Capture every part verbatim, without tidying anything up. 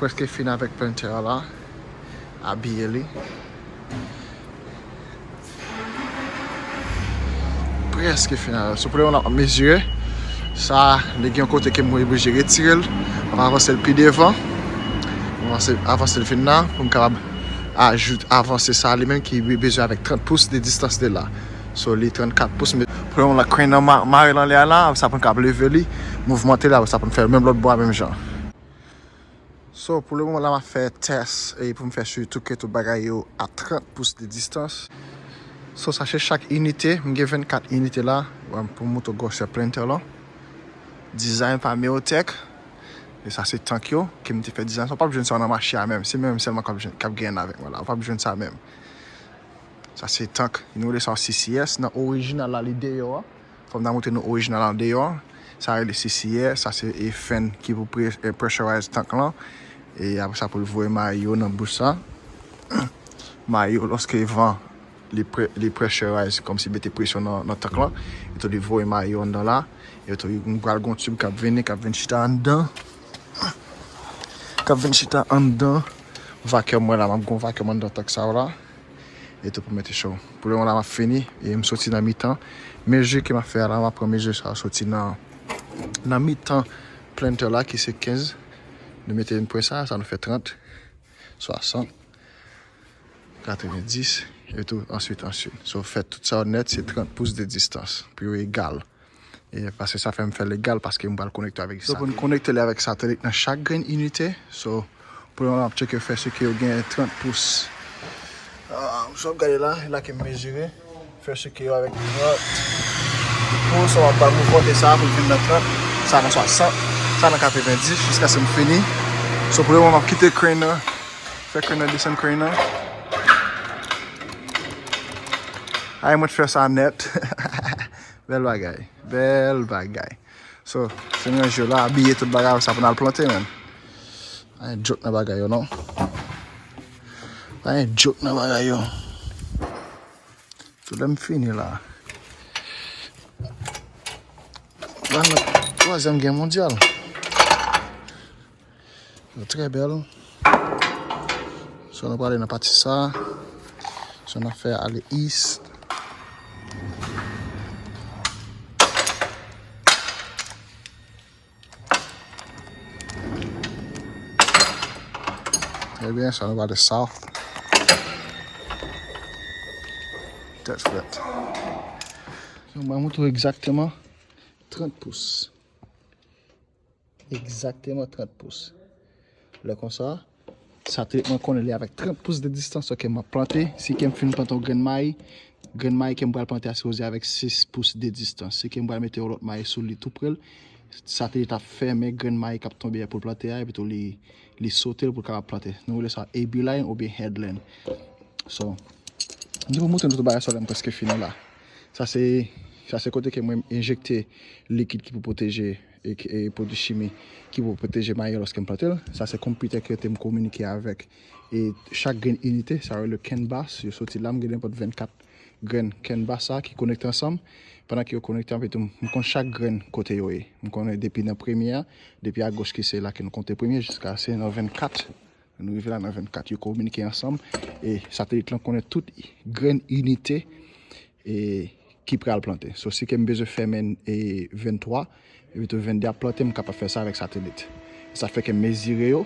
Prèske fin avèk planter la. Abiye li. Prèske fin avèk. So, pou le moman, n ap mezire. Sa, li gen yon kote ke m oblije retire l. M ap avanse l pi devan. M avanse, avanse l fin la. Pou m kapab ajoute, avanse sa li menm ki bezwen avèk trant pous de distans de la. So, li trannkat pous. Men pou le moman, crane nan ma-, mare l anlè a la. Sa pou n kapab leve li. Mouvmante l, sa pou n fè menm lòt bò a menm jan. So, pou le moman la, m ap fè tès e pou m fè sitou ke tout bagay yo a trant pous de distans. So, sa se chak inite. M gen vennkat inite la, bon, pou m montre w gwosè planter lan. Design pa Meotech. E sa se tank yo ke m te fè design. So, w p ap jwenn sa nan mache a menm. Se menm sèlman k ap jwenn, k ap genyen avèk mwen la. W p ap jwenn sa menm. Sa se tank. Nou rele sa C C S. Nan orijinal la, li deyò a. Fò m ta montre nou orijinal la deyò. Sa rele C C S, sa se, e, fan ki pou pre-, e, pressurize tank lan. E apre sa pou l voye mayi yo nan bouch sa. Mayi yo, lòske van, li pre-, li pressurize, kòmsi mete presyon nan, nan tank lan. E tou li voye mayi yo anndan la. E tou m pral gon tib k ap vini, k ap vin chita anndan. K ap vin chita anndan. Vacuum mwen la, m ap gon vacuum anndan tank sa yo la. E tou pou mete cho. Pou le moman la, m ap fini. E m soti nan mitan. Mezi ke m ap fè a la, m ap pran mezi sa soti nan, nan mitan planter la, ki se kenz. Nou mete yon pwen sa, sa nou fè trant, swasant, katrevendis, e tou, answit, answit. So, fè tout sa yo nèt, se trant pous de distans. Pou yo egal. E paske sa fè m fè l egal paske m pral konekte avèk satelit. So, pou n konekte li avèk satelit nan chak grenn inite. So, pou le moman, m ap tcheke, fè si ke yo gen trant pous. Ah, so, w ap gade la, e la ke m mezire. Fè si ke yo avèk trant pous, w ap ba mouvmante sa pou l vin nan trant. Sa nan swasant, sa nan katrevendis, jiskaske m fini. So, pou le moman, m ap kite crane nan. Fè crane nan desann crane nan. Ay, mwen te fè sa nèt. Bèl bagay. Bèl bagay. So, se ranje yo la, abiye tout bagay sa pou n al plante, menm. Pa gen djòk nan bagay yo, non. Pa gen djòk nan bagay yo. Tou lè m fini la. Ban nan twazyèm gè mondyal. Yo trè bèl. So, nou prale nan pati sa. So, n ap fè ale east. Ebyen, sa nou prale south. Tèt frèt. So, mwen montre w egzakteman trant pous. Egzakteman trant pous. Lè konsa, satelit mwen konnen li avèk trant pous de distans, so ke m ap plante. Si ke m fin plante yon grenn mayi, grenn mayi ke m pral plante a sipoze avèk sis pous de distans. Si ke m pral mete yon lòt mayi sou li tou pre l, satelit ap fèmen grenn mayi k ap tonbe a pou l plante a, epi tou li, li sote l pou l kapab plante. Nou rele sa A B line oubyen headland. So, m te pou montre nou tout bagay sa lè m prèske fini la. Sa se, sa se kote ke mwen enjekte likid ki pou pwoteje, e, e pwodui chimi ki pou pwoteje mayi yo lòske m plante l. Sa se konpitè ke te m kominike avèk, e chak grenn inite, sa yo rele CAN bus, yo soti la, m gen nenpòt vennkat grenn CAN bus sa ki konekte ansanm. Pandan ke yo konekte, anpil tou, m konn chak grenn kote yo ye. M konnen depi nan premye a, depi agoch ki se la ke nou konte premye, jiska se nan vennkat. Nou rive la nan vennkat, yo kominike ansanm. E satelit lan konnen tout grenn inite, e, ki pral plante. So, si ke m bezwen fèmen, e, venntwa, epi tou venndde ap plante, m kapab fè sa avèk satelit. Sa fè ke m mezire yo,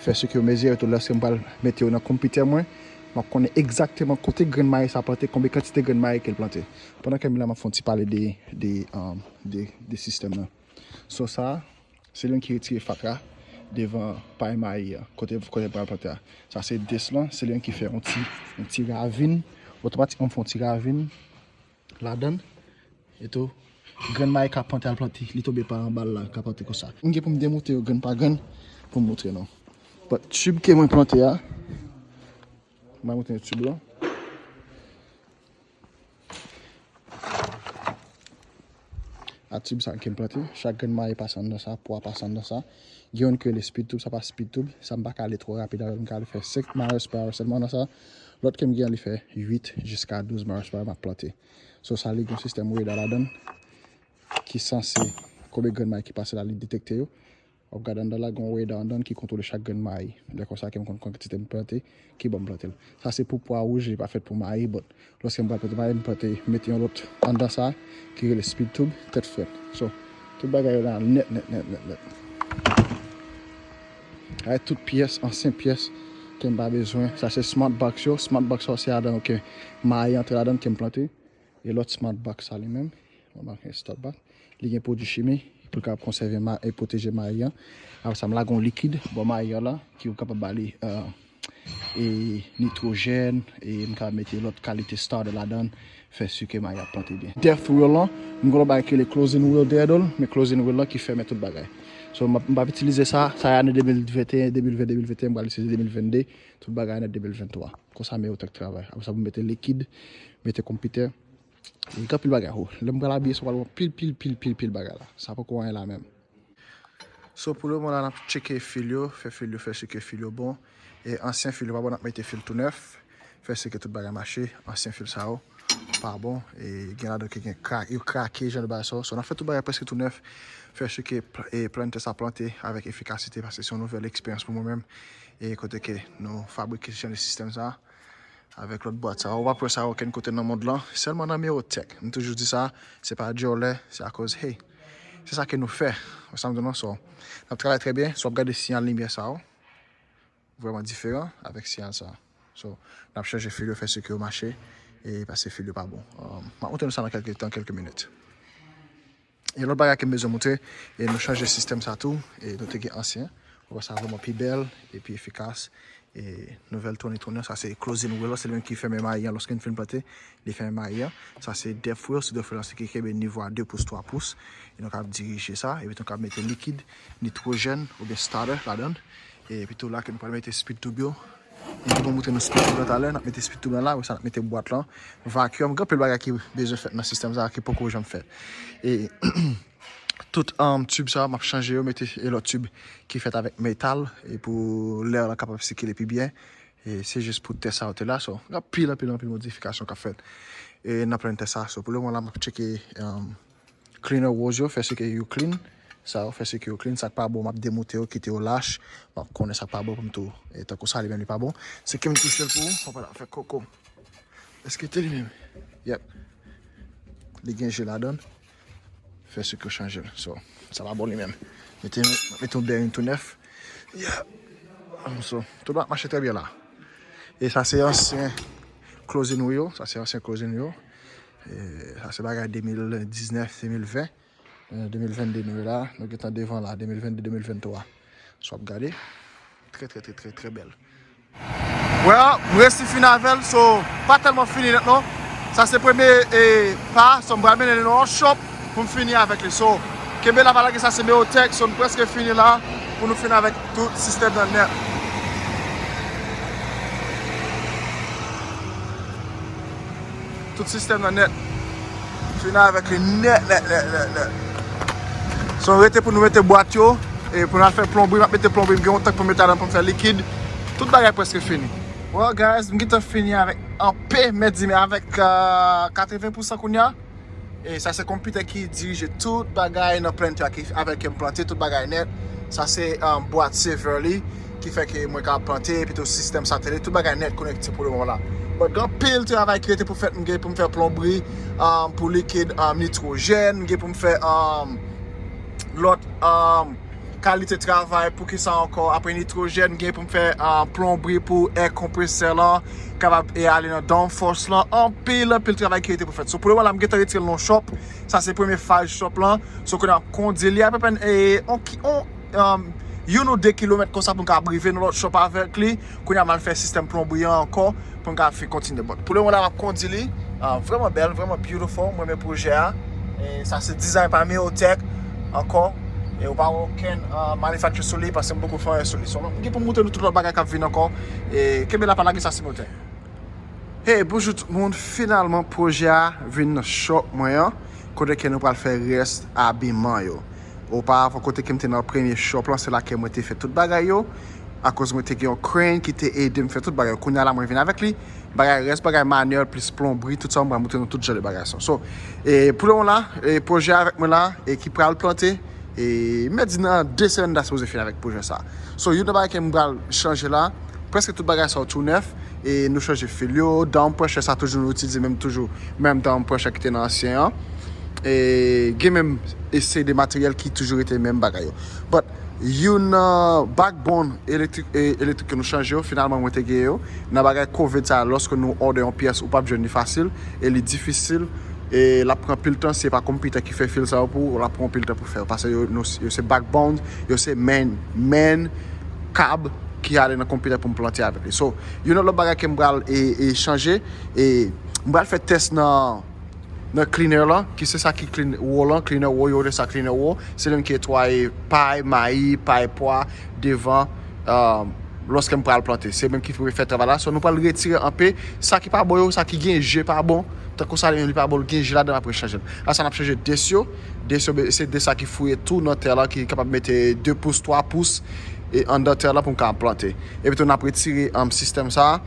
fè si ke yo mezire yo tou, lòske m pral mete yo nan konpitè mwen, m ap konnen egzakteman kote grenn mayi sa plante, konbyen kantite grenn mayi ke l plante. Pandan ke m la, m ap fè yon ti pale de, de, um, de, de sistèm nan. So sa, se li menm ki retire fatra devan pay mayi a, kote, kote pral plante a. Sa se disc lan, se li menm ki fè yon ti, yon ti ravin, otomatikman fè yon ti ravin ladan l. E tou, grenn mayi k ap plante al plante, li tonbe pa anba l la, k ap plante konsa. M gen pou m demonte yo grenn pa grenn pou m montre nou. But tib ke mwen plante a, mwen montre nou tib lan. A tib sa ke m plante, chak grenn mayi pase anndan sa, pwa pase anndan sa. Gen youn ki rele speed tube, sa pa speed tube, sa m pa ka ale twò rapid avè l, m ka ale fè senk miles per hour sèlman nan sa. Lòt ke m gen an, li fè uit jiska douz miles per hour m ap plante. So sa li gen yon sistèm radar ladan l ki sanse konbyen grenn mayi ki pase la, li detekte yo. W ap gade anndan la, gen yon radar anndan ki kontwole chak grenn mayi. Lè konsa ke m konn kantite m plante, ki bò m plante l. Sa se pou pwa wouj, li pa fèt pou mayi, but lòske m pral plante mayi, m plante, mete yon lòt anndan sa, ki rele speed tube, tèt frèt. So, tout bagay yo la nèt, nèt, nèt, nèt, nèt. Ay, tout pyès, ansyen pyès ke m pa bezwen. Sa se smart box yo. Smart box yo, se ladan yo ke mayi antre ladan ke m plante. E lòt smart box sa li menm, mwen gen start box. Li gen pwodui chimik pou l kapab konsève ma, e pwoteje mayi an. Apre sa, m lage yon likid bò mayi an la, ki ou kapab ba li, euh, e nitwojèn, e m kapab mete lòt kalite starter ladan, fè si ke mayi ap plante byen. Death wheel lan, m gen yon bagay ki rele closing wheel dead wheel, men closing wheel lan ki fèmen tout bagay. So, m ap, m p ap itilize sa, sa ane de mil venteyen, de mil ven, de mil venteyen, m pral itilize de mil vennde, tout bagay nèt de mil venntwa. Konsa, men yo tank travay. Apre sa, pou mete likid, mete konpitè, e gen anpil bagay, ho. Lè m pral abiye, sa pral pil, pil, pil, pil, pil bagay la. Sa poko anyen la menm. So, pou le moman la, n ap tcheke fil yo, fè fil yo, fè si ke fil yo bon. E ansyen fil yo pa bon, n ap mete fil tou nèf. Fè si ke tout bagay mache. Ansyen fil sa yo pa bon. E gen ladan ki gen kra-, yo krake, jan de bagay sa yo. So, n ap fè tout bagay prèske tou nèf. Fè si ke pl-, e plantè sa plante avèk efikasite, paske se yon nouvèl eksperyans pou mwen menm. E kote ke nou fabrike jan de sistèm sa. Avèk lòt bwat sa. Ou pa p wè sa okenn kote nan mond lan. Sèlman nan Mewotech. M toujou di sa, se pa djòlè, se akoz, hey, se sa ke nou fè. Ou sa m di w non, so, n ap travay trè byen, so w ap gade siyal limyè sa yo. Vrèman diferan avèk siyal sa. So, n ap chanje fil yo, fè si ke yo mache, e paske fil yo pa bon. Um, m ap montre nou sa nan kèlke tan, kèlke minit. E lòt bagay ke m bezwen montre, e nou chanje sistèm sa tou, e nou te gen ansyen. Ou wè sa vrèman pi bèl, e pi efikas. E nouvèl tourniquet nou an, sa se closing wheel lan, se li menm ki fèmen mayi an lòske n fin plante, li fèmen mayi an. Sa se depth wheel, sou depth wheel lan se ki kenbe nivo a de pous, twa pous. E nou kapab dirije sa, epi nou kapab mete likid, nitwojèn, oubyen starter ladan. E epi tou la ke nou pral mete speed tube yo. E nou pral montre nou speed tube lan talè, n ap mete speed tube lan la, apre sa n ap mete bwat lan. Vacuum, gen anpil bagay ki bezwen fèt nan sistèm sa a ki poko janm fèt. E tout, um, tube sa, m ap chanje yo, mete e lòt tube ki fèt avèk metal, e pou lè lan kapab sikile pi byen. E se jis pou tè sa yo te la, so, gen anpil, anpil, anpil modifikasyon k ap fèt. E nan plantè sa, so, pou le moman la, m ap tcheke, um, cleaner hose yo, fè si ke yo clean. Sa yo, fè si ke yo clean. Sa k pa bon, m ap demoute yo, kite yo lach. M ap konnen sa k pa bon pou m tou. E tankou sa, li menm, li pa bon. Se ke m touche l pou ou, fò pa fè koko. Èske te li menm? Yep. Li gen je ladan. Fè si ke yo chanje l. So, sa pa bon li menm. Mete, mete yon bearing tou nèf. Yeah. Um, so, tout va mache trè byen la. E sa se ansyen closing wheel yo. Sa se ansyen closing wheel yo. E sa se bagay de mil diznèf, de mil ven. E, de mil vennde nou ye la. Nou gentan devan la. De mil vennde, de mil venntwa. So w ap gade. Trè, trè, trè, trè, trè bèl. Well, m resi fini avè l, so, pa tèlman fini nèt non. Sa se premye, e, pa, so m pral mennen li nan yon shop pou m fini avèk li. So, kenbe la pa lage, sa se Mewotech, so n prèske fini la pou nou fini avèk tout sistèm nan nèt. Tout sistèm nan nèt. Fini avèk li nèt, nèt, nèt, nèt, nèt. So, rete pou nou mete bwat yo, e pou n al fè plonbri, m ap mete plonbri, m gen yon tank pou m mete ladan pou m fè likid. Tout bagay prèske fini. Well, guys, m gentan fini avèk anpe, mèt di, men avèk, euh, katreven pousan kounye a. E sa se konpitè ki dirije tout bagay nan plantè a, ki avè l ke m plante tout bagay nèt. Sa se, um, bwat server li, ki fè ke mwen ka plante, epi tou sistèm satelit, tout bagay nèt konekte pou le moman la. But gen anpil travay ki rete pou fèt, m gen pou m fè plonbri, um, pou likid, um, nitwojèn, m gen pou m fè, um, lòt, um, kalite travay, pou ki sa ankò? Apre nitwojèn, m gen pou m fè, ah, plonbri pou air compressor lan, kapab e ale nan downforce lan. Anpil, anpil travay ki rete pou fèt. So, pou le moman la, m gentan retire l nan shop. Sa se premye faz shop lan. So, kounye a m kondi li apeprè, e, on ki-, on, um, youn ou de kilomèt konsa pou m kapab rive nan lòt shop avèk li. Kounye a m al fè sistèm plonbri an ankò pou m ka fin kontinye. But pou le moman la, m ap kondi li. Ah, vrèman bèl, vrèman beautiful. Mwen renmen pwojè a. E sa se dizay pa Mewotech ankò. E ou pa wè okenn, ah, manufacture sou li, paske m poko fè anyen sou li. So, m gen pou m montre nou tout lòt bagay k ap vin ankò. E kenbe la pa lage, sa se Mewotech. Hey, bonjou tout moun. Finalman, pwojè a vin nan shop mwen an. Kote ke nou pral fè rès abiman yo. Oparavan, kote ke m te nan premye shop lan, se la ke mwen te fè tout bagay yo. Akoz mwen te gen yon crane ki te ede m fè tout bagay yo. Kounye a la, mwen vin avèk li. Bagay rès, bagay manyèl, plis plonbri, tout sa, mwen pral montre nou tout jan de bagay sa. So, e pou le moman la, e pwojè avèk mwen la, e ki pral plante, E m di nan de semèn ta sipoze fini avèk pwojè sa. So, youn nan bagay ke m pral chanje la, prèske tout bagay sa yo tou nèf, e nou chanje fil yo, down pressure sa toujou nou itilize menm toujou, menm down pressure ki te nan ansyen an. E gen menm e seri de materyèl ki toujou rete menm bagay yo. But youn nan backbone elektrik, e, elektrik ke nou chanje yo, finalman mwen te gen yo. Nan bagay covid sa, lòske nou order yon pyès, ou p ap jwenn li fasil, e li difisil, e l ap pran pil tan, se pa konpitè ki fè fil sa yo pou ou, l ap pran pil tan pou fè yo, paske yo, nou, yo se backbone, yo se main, main kab ki ale nan konpitè pou m plante avèk li. So, youn nan lòt bagay ke m pral e, e chanje, e m pral fè tès nan, nan cleaner lan, ki se sa ki clean row lan, cleaner row, yo rele sa cleaner row, se li menm ki netwaye pay, mayi, pay pwa, devan, um, lòske m pral plante. Se menm ki pou fè travay la. So, nou pral retire anpe sa ki pa bon yo, sa ki gen je pa bon. Tankou sa, li pa bon, li gen je ladan, apre chanje l. Apre sa, n ap chanje des yo. Des yo, se de sa ki fouye tou nan tè la, ki kapab mete de pous, twa pous, e anndan tè la pou m kapab plante. Epi tou, n ap retire, um, sistèm sa a.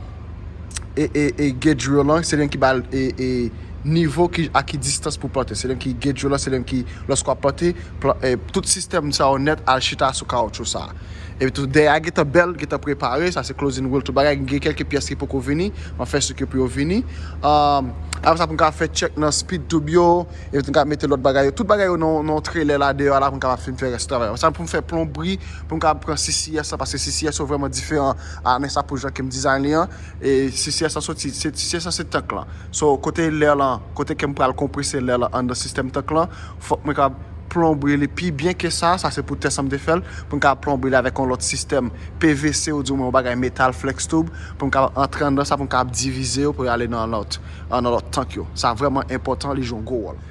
E, e, e gauge reel lan, se li ki ba l, e, e nivo ki, a ki distans pou plante. Se li ki gauge reel lan, se li ki, lòske w ap plante, plan, e, tout sistèm sa yo nèt al chita sou kawotchou sa a. Epi tou, dèyè a gentan bèl, gentan prepare, sa se closing wheel, tout bagay, gen kèlke pyès ki poko vini, m ap fè si ke pou yo vini. Um, apre sa, pou m ka fè check nan speed tube yo, epi tou m ka mete lòt bagay yo. Tout bagay yo nan, nan yon trelè la, deyò la, pou m kapab fin fè rès travay. Sa pou m fè plonbri, pou m kapab pran C C S la, paske C C S yo vrèman diferan a, men sa pou jan ke m design li an. E C C S la soti, se, C C S la se tank lan. So, kote lè lan, kote ke m pral konprese lè lan anndan sistèm tank lan, fòk mwen kapab plonbri li pi byen ke sa, sa se pou tès an m te fè l, pou m kapab plonbri li avèk yon lòt sistèm P V C ou di mwen yon bagay metal flex tube, pou m kapab antre anndan sa, pou m kapab divize yo pou yo ale nan lòt, nan lòt tank yo. Sa vrèman enpòtan, li jwe yon gwo wòl.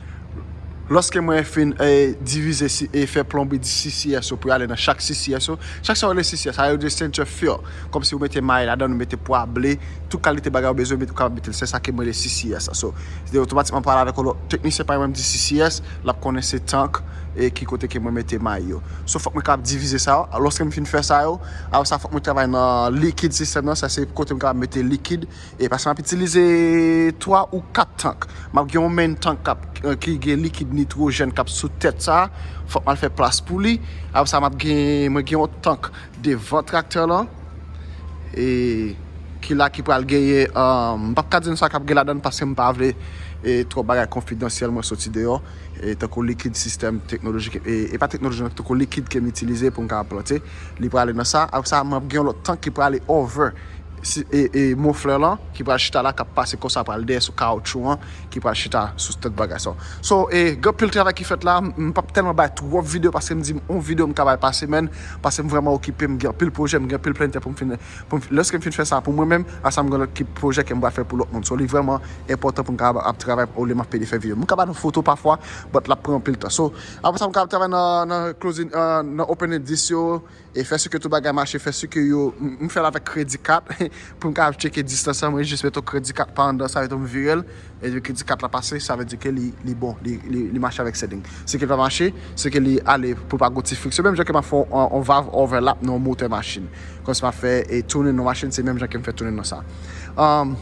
Lòske mwen fin, e, divize si, e fè plonbri di C C S yo pou y ale nan chak C C S yo, chak sa yo rele C C S, sa yo rele center fill. Kòmsi ou mete mayi ladan, ou mete pwa, ble, tout kalite bagay ou bezwen mete, ou kapab mete l. Se sa ke mwen rele C C S la. So, se otomatikman pale avèk yon lòt teknisyen, pa egzanp, di C C S, l ap konnen se tank, e ki kote ke mwen mete mayi yo. So, fòk mwen kapab divize sa yo. Lòske m fin fè sa yo, apre sa, fòk mwen travay nan likid sistèm nan. Sa se kote m kapab mete likid. E paske m ap itilize twa ou kat tank. M ap gen yon main tank k ap, ki gen likid nitwojèn k ap sou tèt sa. Fòk m al fè plas pou li. Apre sa, m ap gen, mwen gen yon tank devan traktè lan. E ki la ki pral genyen, um, m p ap ka di nou sa k ap gen ladan l paske m pa vle, e, twòp bagay konfidansyèl mwen soti deyò. E tankou likid sistèm teknolojik, e, e pa teknolojik, tankou likid ke m itilize pou m kapab plante. Li prale nan sa. Apre sa, m ap gen yon lòt tank ki prale over si, e, e, moflè lan, ki pral chita la, k ap pase konsa, pral dèyè sou kawotchou an, ki pral chita sou tèt bagay sa. So, e, gen anpil travay ki fèt la, m, m p ap tèlman bay twòp videyo, paske m di m, yon videyo m ka bay pa semèn, paske m vrèman okipe, m gen anpil pwojè, m gen anpil plentè pou m fin, pou m, lèske m fin fè sa pou mwen menm, apre sa m gen lòt ki pwojè ke m pral fè pou lòt moun. So, li vrèman enpòtan pou m kapab ap travay olye m ap pede fè videyo. M ka ba nou foto pafwa, but l ap pran anpil tan. So, apre sa, m kapab travay nan, nan closing, euh, nan opening dis yo, e fè si ke tout bagay mache, fè si ke yo, m, m fè l avèk kredi kat, pou m kapab tcheke distans lan, mwen jis mete yon kredi kat pa anndan, sa vle di m vire l, e kredi kat la pase, sa vle di ke li, li bon, li, li, li mache avèk setting. Si ke l pa mache, si ke li ale pou pa gon ti friksyon. Menm jan ke m ap fè yon, yon valve overlap nan yon motè machin. Kòmsi m ap fè, e, tuning nan machin, se menm jan ke m fè tuning nan sa. Um,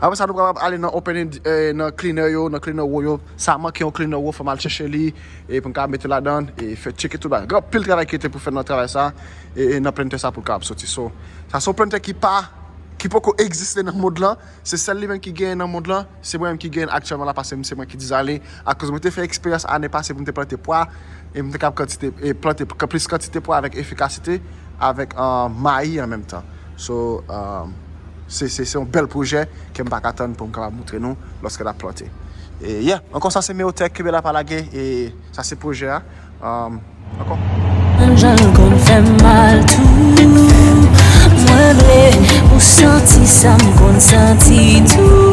apre sa, nou pral ale nan opening, e, nan cleaner yo, nan cleaner row yo. Sa manke yon cleaner row, fò m al chèche li, e pou m ka mete ladan, e fè tcheke tout bagay. Gen anpil travay ki rete pou fè nan travay sa, e, e nan plentè sa pou l kapab soti. So, sa se yon plentè ki pa, ki poko egziste nan mond lan. Se sèl li menm ki genyen nan mond lan. Se mwen menm ki genyen aktyèlman la, paske se mwen ki dizayn li. Akoz mwen te fè eksperyans ane pase pou m te plante pwa, e m te kab kantite, e plante k-, plis kantite pwa avèk efikasite, avèk, euh, mayi an menm tan. So, euh, se, se, se yon bèl pwojè ke m pa ka tann pou m kapab moutre nou lòske l ap plante. E, yeah, ankò sa se Meotech, kenbe la pa lage, e sa se pwojè a. Um, ankò. Menm jan l konn fè m mal tou. Mwen vle ou santi sa m konn santi tou.